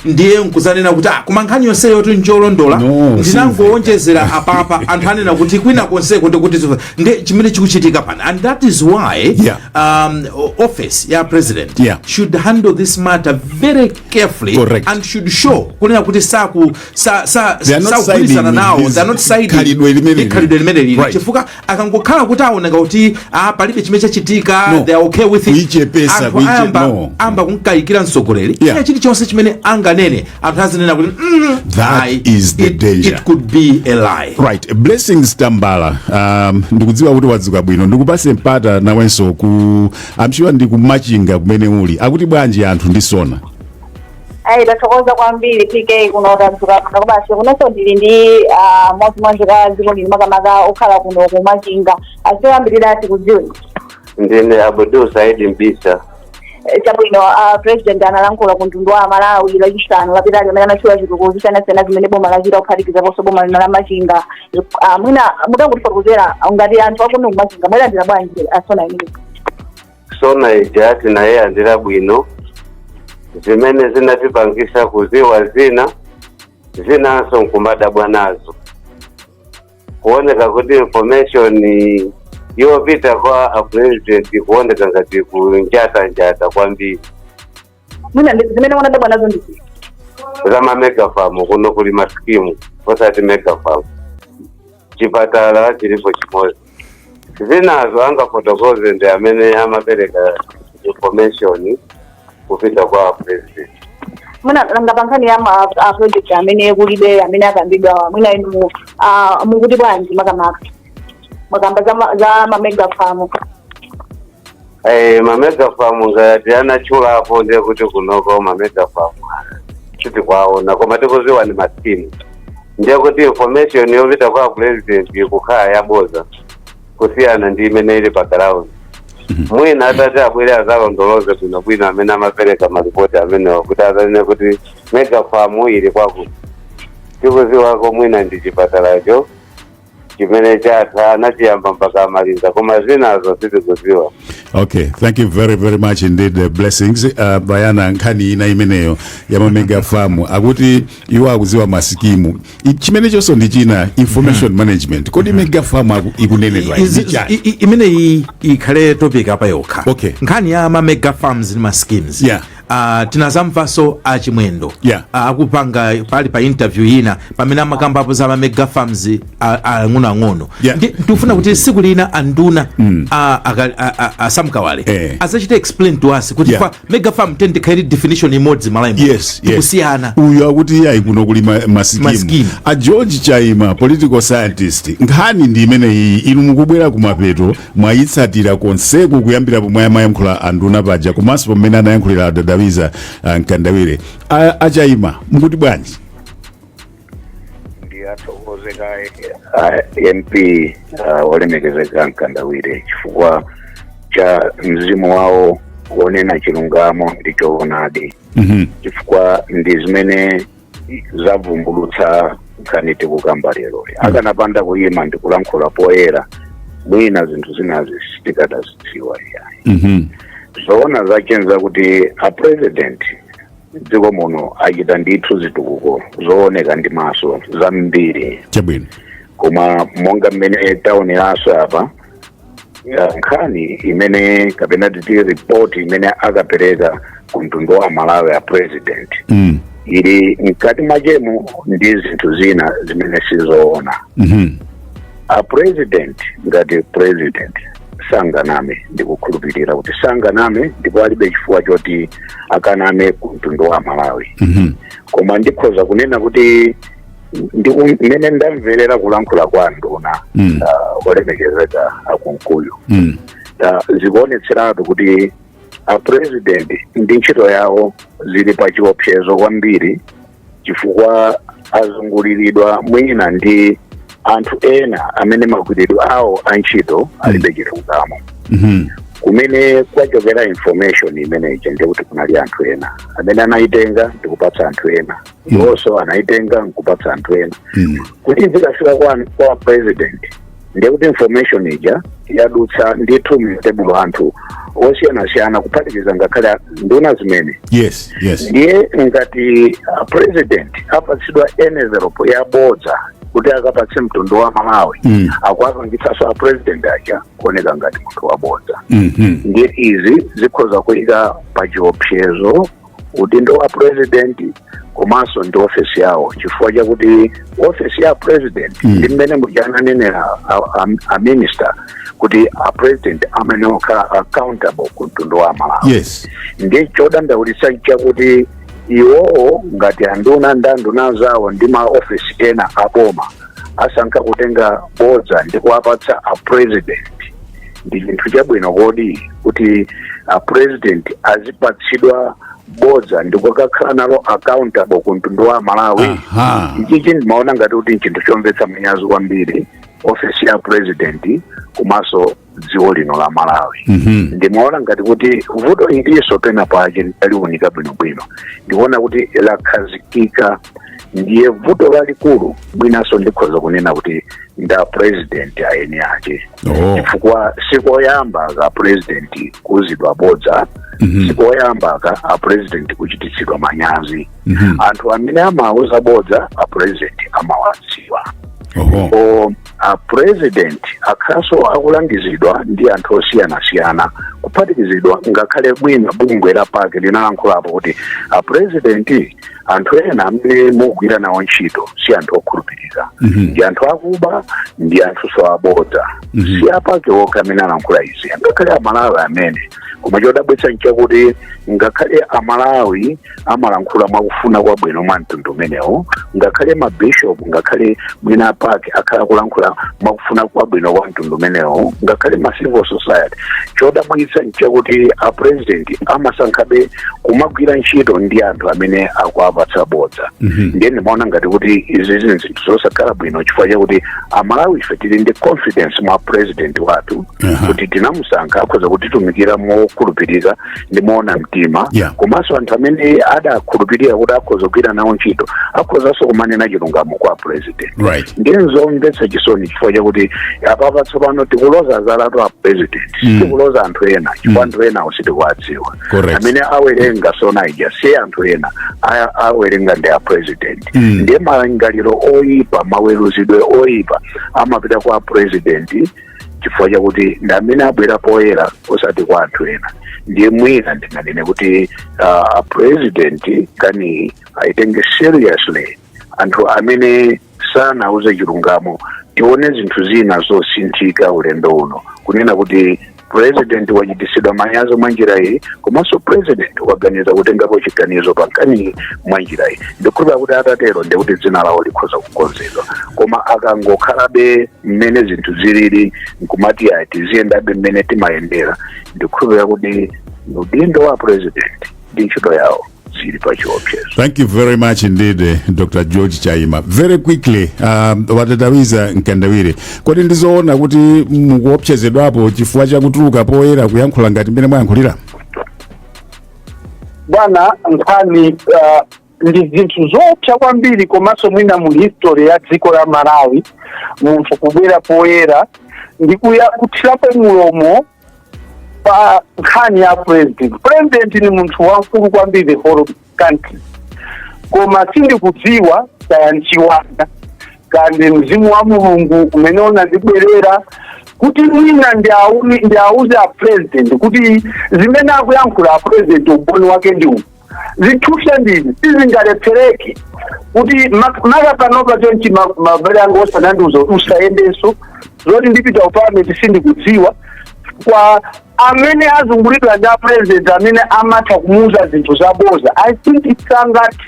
ndiye nkuzanena kuti, "Ah, koma nkhani yonseyo ti njolondola, No, ndinangowonjezera apapa," anthu anena kuti kwina konseko ndikuti ndi chimene chikuchitika pano. And that is why office ya president should handle this matter very carefully and should show kunena kuti saku sa sa They are not sakugwirizana siding nawo with they are not siding khalidwe limene ndi khalidwe limene lili, chifukwa akangokhala kuti aoneka kuti, ah, palibe chimene chachitika, No. they are okay with it, Kuichepesa, anthu no. ayamba kunkayikira mtsogoleri. China chilichonse chimene anganene, anthu azinena kuti, That is the danger. It could be a lie. Right. Blessings Tambala, ndikudziwa kuti wadzuka bwino. Ndikupase mpata nawenso ku, I'm sure ndi kumachinga kumene uli. Akuti bwanji anthu ndi SONA? Ayi, tathokoza kwambiri, PK. Kuno tadzuka bwino kubasi. Kunonso ndili ndi mmodzi mwa nzika dziko lino, makamaka okhala kuno kumachinga. Asiyambirira tikudziwe. Ndine Abudu Saidi Mbisa. Chabwino, president analankhula ku mtundu wa Malawi Lachisanu lapitali amene anatchula zitukuko zosiyanasiyana zimene boma lachita, kuphatikizaponso boma lino la Machinga. Mwina mutangotifotokozera ngati anthu akuno kumachinga, mwayilandira bwanji a SONA imeneyi? SONA ija tinayilandira bwino. Zimene zinatipangisa kuziwa zina zinanso nkumadabwa nazo, kuoneka kuti information yopita kwa a president kuoneka ngati kunjata njata kwambiri. Mwina zimene munadabwa nazo ndi ziti? Za ma mega farm. Kuno kuli ma scheme, osati mega farm. Chipatala chilipo chimodzi. Zinazo angafotokoze ndi amene amapereka information kupita kwa president. Mwina nanga pa nkhani ya ma a project amene kulibe, amene akambidwa, mwina inu mukuti bwanji, makamaka mwakamba za ma mega farm? Ma mega farm ngati anatchulapo, ndiye kuti kunoko ma mega farm sitikwaona, koma tikuziwa ni ma scheme. Ndiye kuti information yopita kwa president ikukhala yaboza kusiyana ndi imene ili pa ground. Mwina atati abwere azalondoloze bwinobwino amene amapereka malipoti amenewo, kuti azanene kuti mega farm ili kwakuti. Tikuziwako mwina ndi chipatalacho chimene chatha, anachiyamba mpaka amaliza, koma zinazo sitikuziwa. Okay, thank you very very much indeed, Blessings. Bayana, nkhani ina imeneyo ya ma mega farm, akuti iwo akuziwa ma scheme. Chimene chonso ndi china, information management. Kodi mega farm ikunenedwa ndi chani? Imeneyi ikhale topic apa yokha. Nkhani ya ma mega farms ndi ma schemes, tinazamvanso achimwendo akupanga pali pa interview ina pamene amakambapo za ma mega farms ang'onoang'ono. Ndikufuna kuti siku lina anduna asamkawale azachita explain to us kuti fa mega farm tendikhale definition imodzi malaimo kusiyana. Uyu akuti ayi, kuno kuli ma scheme. Ma scheme. A George Chaima, political scientist, nkhani ndi imene iyi. Inu mukubwera kumapeto, mwayitsatira konseku kuyambira pomwe amayankhula anduna paja, komanso pamene anayankhulira adadawiza Mkandawire. Achaima, mukuti bwanji? Ndiyathokoze kaye MP olemekezeka Mkandawire chifukwa cha mzimu wawo wonena chilungamo ndi choonadi, chifukwa ndi zimene zavumbulutsa nkhani tikukamba leroli. Akanapanda kuyima ndi kulankhula poyera, mwina zinthu zinazi sitikadazidziwa iyayi. Zoona zachenza kuti a president dziko muno achita ndithu zitukuko zooneka ndi maso zambiri. Koma monga mmene taoneranso apa, nkhani imene kapena titi report imene akapereka ku mtundu wa Malawi a president ili mkati mwachemo ndi zinthu zina zimene sizoona. A president ngati president sanganame, ndikukhulupirira kuti sanganame, ndipo alibe chifukwa choti akaname ku mtundu wa Malawi. Koma ndikhoza kunena kuti ndi mmene ndamverera kulankhula kwa nduna olemekezeka aKunkuyu, zikuonetseratu kuti a president ndi ntchito yawo zili pa chiopsezo kwambiri, chifukwa azunguliridwa mwina ndi anthu ena amene magwiridwe awo a ntchito alibe chilungamo. Kumene kwachokera information imeneyi, ndikuti kunali anthu ena amene anayitenga ndikupatsa anthu ena, iwonso anayitenga nkupatsa anthu ena, kuti zikafika kwa president, ndikuti information ija yadutsa ndithu mtebulo anthu osiyanasiyana, kuphatikiza ngakhale nduna zimene. Ndiye ngati president apatsidwa envelope yabodza kuti akapatse mtundu wa Malawi, akuapangitsanso a president aja kuoneka ngati munthu wabodza. Ndiye izi zikhoza kuyika pa chiopsezo udindo wa president komanso ndi ofesi yawo, chifukwa chakuti ofesi ya president ndi mmene mujananenera a minister kuti a president amene okhala accountable ku mtundu wa Malawi. Ndi chodandaulitsa chakuti iwowo ngati anduna ndi anduna zawo ndi ma ofesi ena aboma asankha kutenga bodza ndi kuwapatsa a president. Ndi chinthu chabwino kodi kuti a president azipatsidwa bodza ndi kukakhala nalo accountable ku mtundu wa Malawi? Ichichi ndimaona ngati kuti nchinthu chomvetsa manyazi kwambiri ofesi ya president komanso dziko lino la Malawi. Ndimaona ngati kuti vuto ilinso pena pake taliunika bwinobwino, ndikuona kuti lakhazikika. Ndiye vuto lalikulu mwinanso ndikhoza kunena kuti nda president aeni ake, chifukwa sikoyamba ka president kuuzidwa bodza, sikoyamba ka a president kuchititsidwa manyazi. Anthu amene amauza bodza a president amawadziwa. O a president akhalanso akulangizidwa ndi anthu osiyanasiyana, kuphatikizidwa ngakhale mwina bungwe la PAC linalankhulapo kuti a president, anthu ena amene mugwira nawo ntchito si anthu okhulupirika, ndi anthu akuba, ndi anthu so abodza. Si a PAC okha amene alankhula izi, ngakhale Amalawi amene. Koma chodabwitsa nchakuti ngakhale Amalawi amalankhula mwakufuna kwabwino mwa mtundu umenewo, ngakhale mabishop, ngakhale mwina a PAC akhala kulankhula mwakufuna kwabwino kwa mtundu umenewo, ngakhale ma civil society, chodabwitsa nchakuti a president amasankhabe kumagwira ntchito ndi anthu amene akuapatsa bodza. Ndiye ndimaona ngati kuti izi zinthu zosakhala bwino, chifukwa chakuti Amalawi ife tili ndi confidence mwa president wathu kuti tinamusankha, akhoza kutitumikira mokhulupirika ndi moona mtima. Komanso anthu amene adakhulupirira kuti akhoza kugwira nawo ntchito akhozanso kumanena chilungamo kwa president. Ndiye nzomvetsa chisoni, chifukwa chakuti apapa tsopano tikuloza zalatu a president, sitikuloza anthu ena, chifukwa anthu enawo sitikuwadziwa. Amene awerenga SONA ija si anthu ena, awerenga ndi a president. Ndiye malingaliro oyipa, maweruzidwe oyipa amapita kwa president, chifukwa chakuti ndi amene abwera poyera, osati kwa anthu ena. Ndiye mwina ndinganene kuti president kani aitenge seriously anthu amene sanauze chilungamo. Tione zinthu zina zosinthika ulendo uno, kunena kuti president wachitisidwa manyazi mwa njira iyi, komanso president waganiza kutengapo chiganizo pa nkhani mwa njira iyi. Ndikhulupira kuti atatero ndikuti dzina lawo likhoza kukonzedwa. Koma akangokhalabe mmene zinthu zilili nkumati ayi, tiziyendabe mmene timayendera, ndikhulupira kuti udindo wa president ndi ntchito yawo Zili pa chiopsezo. Thank you very much indeed, Dr. George Chaima. Very quickly, Watatawiza Mkandawire, kodi ndizoona kuti mukuopsezedwapo chifukwa chakutuluka poyera kuyankhula ngati mmene mwayankhulira? Bwana, nkhani ndi zinthu zoopsa kwambiri, komanso mwina mu history ya dziko la Malawi, munthu kubwera poyera ndi kuya kuthirapo mulomo pa nkhani ya president. President ni munthu wamkulu kwambiri the whole country, koma sindikudziwa kaya nchiwanda kandi mzimu wa Mulungu umene unandibwerera kuti mwina ndiauze a president kuti zimene akuyankhula a president, umboni wake ndi uwu, zithupsa ndizi, sizingalephereke kuti maka panopa chonchi mabale anga osanandiuza kuti usayendenso, zoti ndipita ku parliament sindikudziwa. Kwa amene azungulidwa ndi a president amene amatha kumuuza zinthu zaboza, I think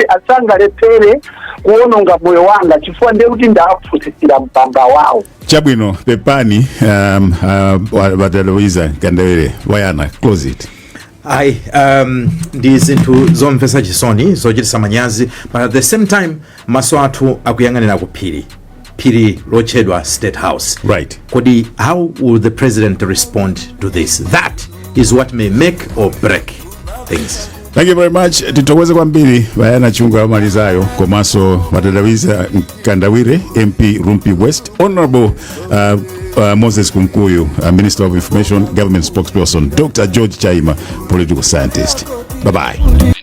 asangalephere kuwononga moyo wanga, chifukwa ndiye kuti ndaphunzitsira mpamba wawo. Chabwino, pepani, Watatawiza Mkandawire. Wayana, close it. Ayi, ndi zinthu zomvetsa chisoni, zochititsa manyazi, but at the same time maso athu akuyang'anira ku phiri, phiri lotchedwa State House. Kodi how will the president respond to this? That is what may make or break things. Thank you very much. Tithokoze kwambiri Bayana Chunga amalizayo, komanso Watatawiza Mkandawire, MP Rumphi West, Honorable Moses Kunkuyu, Minister of Information, government spokesperson, Dr. George Chaima, political scientist. Bye bye.